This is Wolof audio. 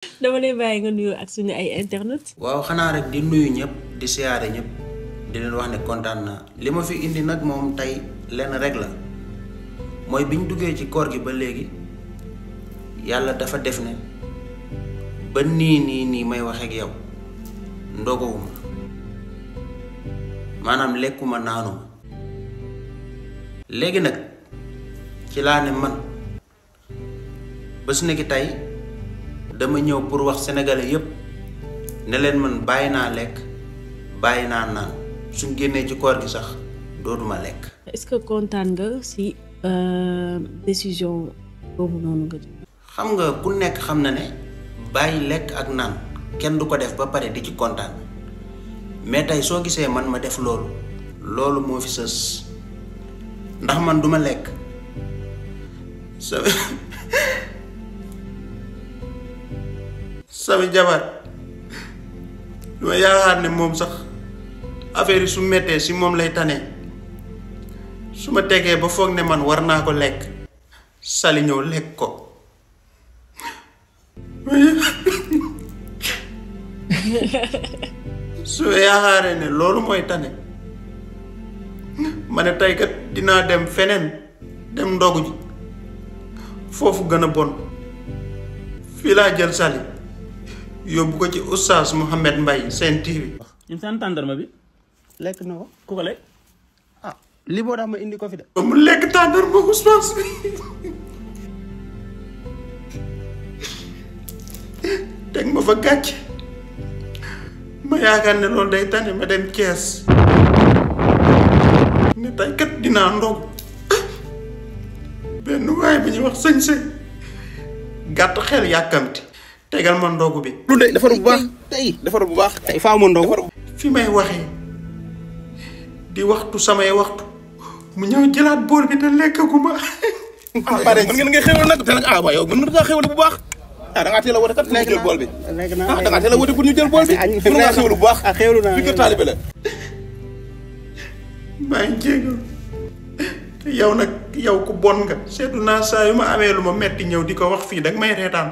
dama lay bàyyi nga nuyu ak suñu ay internet. waaw xanaa rek di nuyu ñëpp di siyaare ñëpp di leen wax ne kontaan naa li ma fi indi nag moom tey lenn rek la mooy biñ duggee ci koor gi ba léegi yàlla dafa def ne ba nii may wax ak yow ndogowuma maanaam lekkuma naanuma léegi nag ci laa ne man bés nekki tey dama ñëw pour wax sénégalais yépp ne leen man bàyyi naa lekk bàyyi naa naan suñ génnee ci koor gi sax dootuma lekk. est-ce que kontaan nga ci décision boobu noonu nga jël. xam nga ku nekk xam na ne bàyyi lekk ak naan kenn du ko def ba pare di ci kontaan mais tey soo gisee man ma def loolu moo fi sës ndax man duma lekk sama jabar duma yaakaar ne moom sax affaire yi su mettee si moom lay tane su ma tegee ba foog ne man war naa ko lekk Sali ñëw lekk ko su yaakaaree ne loolu mooy tane ma ne tey kat dinaa dem feneen dem ndogu ji foofu gën a bon fii laa jël Sali yóbbu ko ci Oustaz Mouhamed Mbaye Sen TV. ñu saan tàndarma bi. lekk na ko. ku ko lekk. ah li boo tax ma indi ko fi de. mu lekk tàndarma Oustaz bi teg ma fa gàcc ma yaakaar ne loolu day tane ma dem Thiès ne tey kat dinaa ndog benn waay bi ñuy wax sëñ gàtt xel yàkkamti tegal ma ndogu bi. lu de defar bu baax tey defar bu baax. tey faa ma ndogu. fi may waxee di waxtu samay waxtu mu ñëw jëlaat bool bi te lekkaguma. pare mën ngeen xéwal nag te nag waaye yow mën nga xéwal bu baax. da ngaa teel a woote kat pour ñu jël bool bi. léegi naa da ngaa teel a woote pour ñu jël bool bi. mën nga xéwal bu baax. xéwlu naa fi kër taalibe la. maa ngi jégal yow nag yow ku bon nga seetlu naa saa yu ma amee lu ma metti ñëw di ko wax fii danga may reetaan.